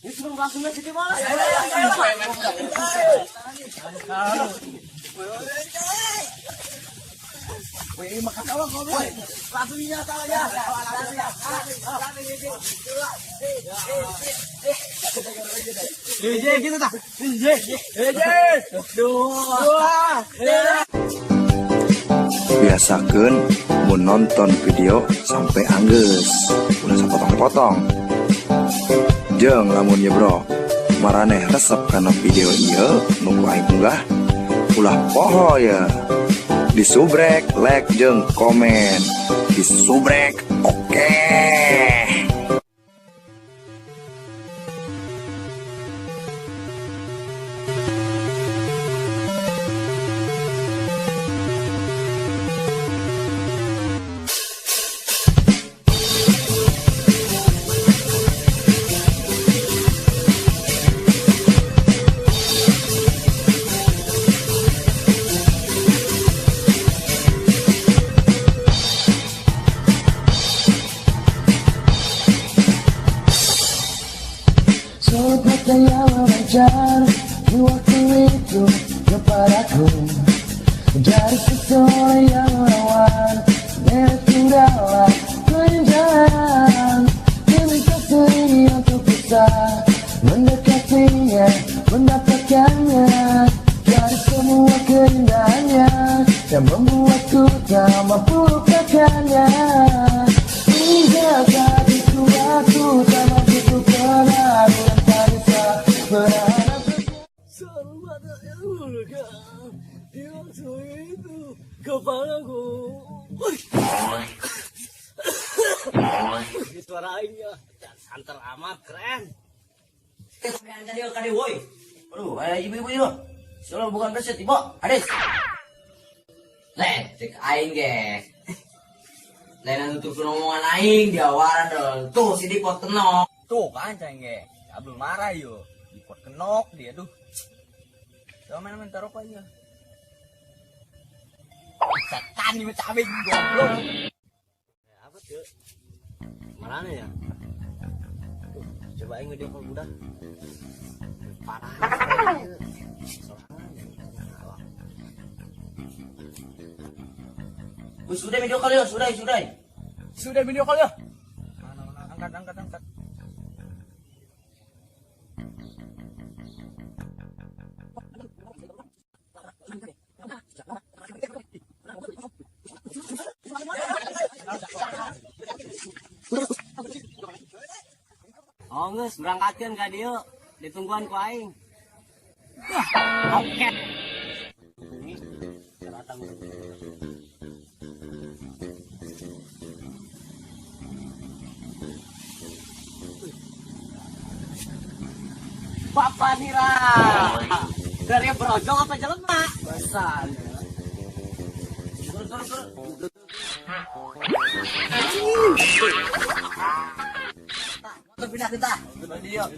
Ini cuma langsung aja di mana? Wih, makan apa kau? Langsung nyata aja. DJ gitu tak? DJ, DJ, dua. Biasakeun mun nonton video sampai anggeus, ulah sapotong-potong. Jeung lamun ye bro, maraneh resep kana video ieu nu ku aing unggah, ulah poho ya. Disubrek, like jeung komen. Disubrek, oke. Sorot yang memancar di waktu itu kepadaku, dari seseorang yang menawan dan dalam kelincahan. Demi kesini untuk bisa mendekatinya, mendapatkannya dari semua keindahannya yang membuatku tak mampu lupakannya. Hingga saat itu aku tak mampu untuk menaruh dan tak bisa berharap. Di waktu itu kepalaku. Ini suara aingnya santer amat keren. Kali woi. Aduh, ibu-ibu itu. Soalnya bukan reset, ibu. Adis. Leh, cek aing ge. Lain nutup omongan aing diawaran dong. Tuh si dipot kenok. Tuh kan ceng ge. Abdul marah yo. Dipot kenok dia tuh. Coba main-main taruh aja. Setan ini cabe goblok. Ya, apa tuh? Marahnya ya? Coba aing video call budak. Parah. Wih, sudah video call yo, sudah, sudah. Sudah video call yo. Mana mana angkat angkat angkat. Oh geus berangkatkeun ka dieu, ditungguan ku aing. Wah, oke. Bapak Nira. Dari brojong apa jelema? Besar. Turun, turun, turun. Motor pindah kita. Pindah dia.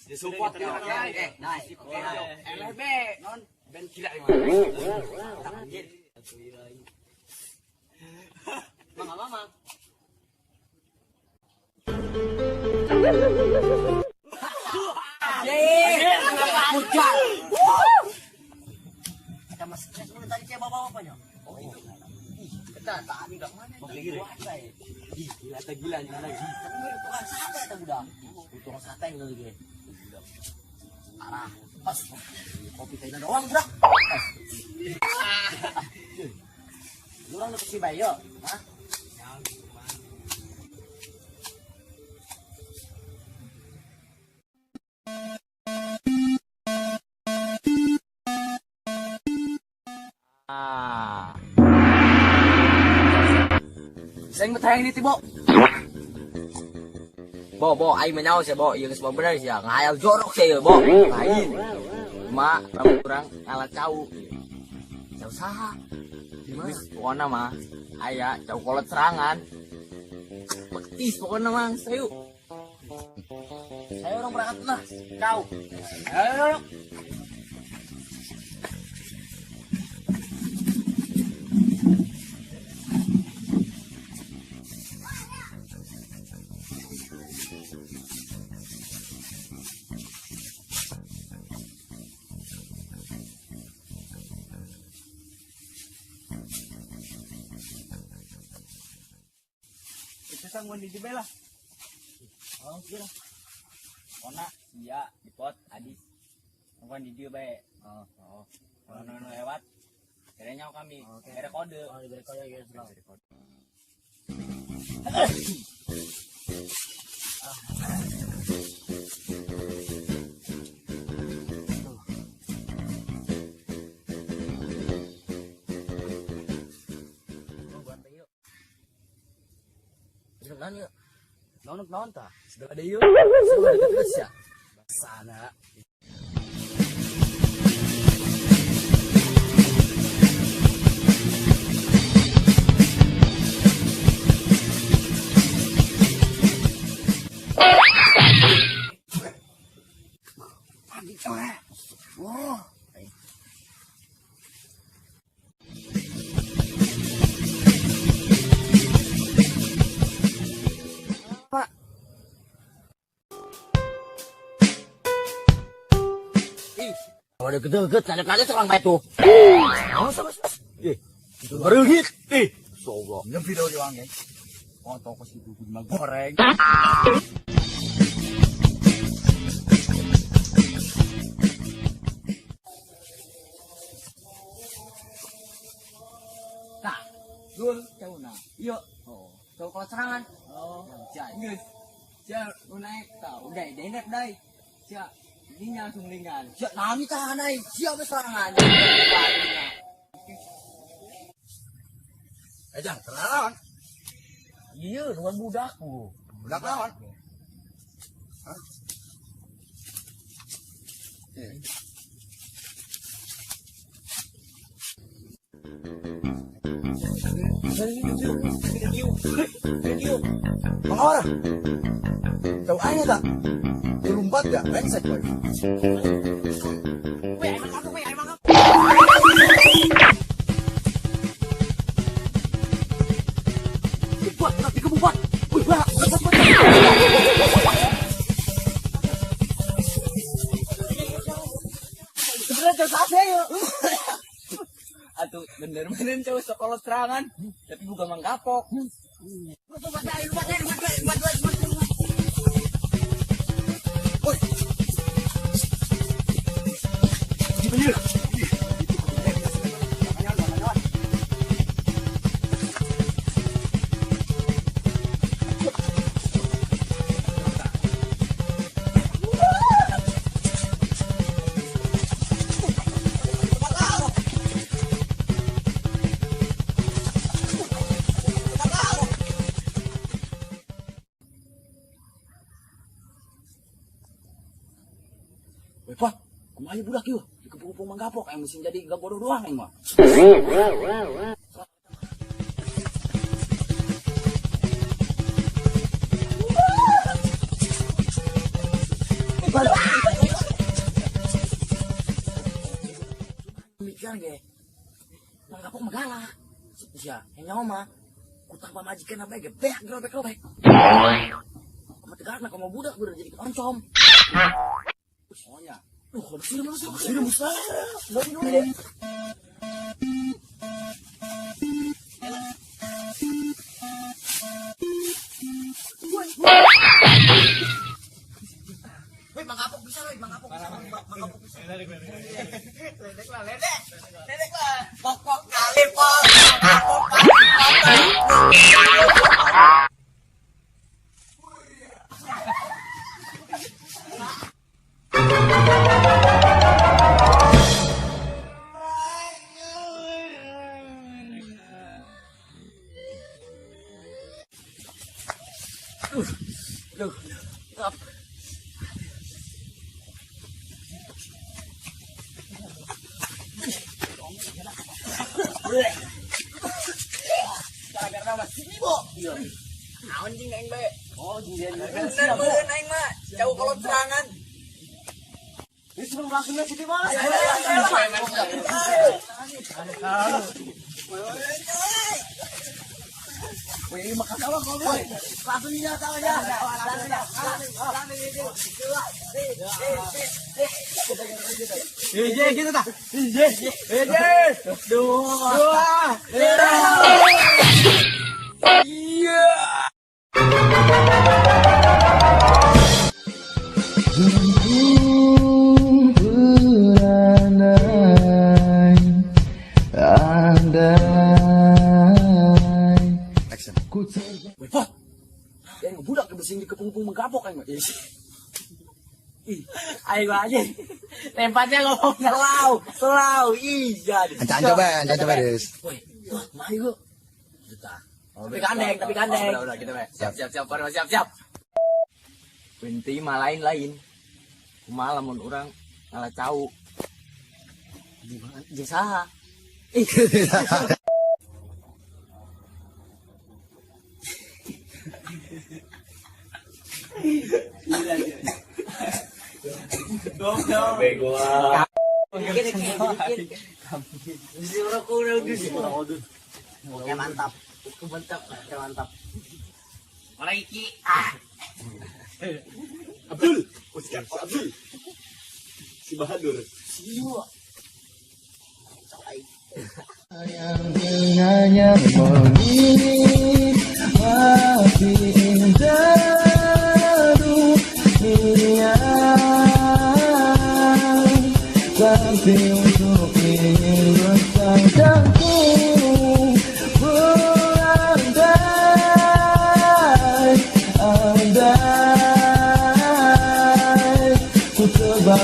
Disupport ya. Nice. LB non ben gila ya. Mama mama. Kita masih tadi cewek bawa apanya? Oh itu. Ih, kita tadi udah mana? Ih, gila gila lagi. Tapi mirip tukang sate tuh budak. Tukang sate yang lagi. Parah. Pas kopi China doang budak. Lu orang lu kesini bayo, hah? Sing betaheng ini tibo. Bo, bo, aing mah nyaho sia, bo, ieu geus bener sia. Ngahayal jorok sia ieu, bo. Lain. Cuma lamun urang ngalah cau. Cau saha? Geus pokona mah aya cau kolot serangan. Betis pokona mah, sayu. Saya orang berangkat lah. Kau. Ayo. Itu sangguan di lah. Oh, iya. Ona sia dipot adis. Sangguan di dia bae. Oh, oh. Kalau nu lewat kira nyawa kami. Bere kode. Oh, diberi kode ya, Bere kode. Naon naon tah? Sudah ada yuk. Sudah ada terus ya. Sana. Wah. Ada gede-gede, ada seorang baik tuh. Ih, bereungit. Ih, sogo. Nyem video di wang, geng. Oh, toko si buku goreng. Tah, dul cauna. Ieu. Oh, cau kalau serangan. Oh, geus. Sia nu naik tah, udah denep deui. Sia ini langsung lingan. Sia nami tahan aing, sia we serangan. Eh, jang, terlawan. Iya, nuan budakku. Budak lawan. Hah? Bang Ora. Tahu aja tak? Lumpat ya, brengsek boy. Buat, tapi kamu buat. Wih, buat, buat, buat. Sebenarnya cowok sate yuk. Atuh bener-bener cowok sekolah serangan, tapi bukan mang kapok. Weh, Pak, kumaha budak ieu? Dikepung-kepung mang kapok aing mesin jadi gak bodoh doang aing mah. Mikir ge. Mang kapok mah galak. Sia, nyawa mah kutang pamajikan apa ge beak gerobek-robek. Kumaha tegarna kumaha budak udah jadi oncom. Oh ya. Duh, sini musa. Weh, mang kapok bisa weh, mang kapok bisa, mang kapok bisa. Ledek lah, ledek. Ledek lah. Pokok kali pok. Pokok kali. Duh. Gara-gara masih ibu. Iya. Naon jeung aing bae. Oh, jeung Bener meureun aing mah. Jauh kalau serangan. Ini sebelum langsung ke situ mah. Wih, makan apa kau? Langsung aja, tahu aja. Iya, gitu ta. Iya, iya. Dua. Iya. Action. Wih, Pot. Yang budak besing di kepung-kepung menggapok aing mah. Ih, ayo aja. Lempatnya ngomong selau, selau. Iya. Ancan coba, ancan coba, Des. Woi, wah, mari gua. Juta. Tapi gandeng, tapi gandeng. Udah, udah, gitu, Be. Siap, siap, siap, siap, siap. Binti mah lain-lain. Kumaha lamun urang ngalah cau. Jeung saha? Ih. Oke, mantap. Mantap, oke mantap. Mulai iki. Ah. Abdul. Oh, si Abdul. Si Bahadur. Siwa. Yang dengannya menikmati indah dunia, tapi untuk ingin bersandangku berandai andai ku coba.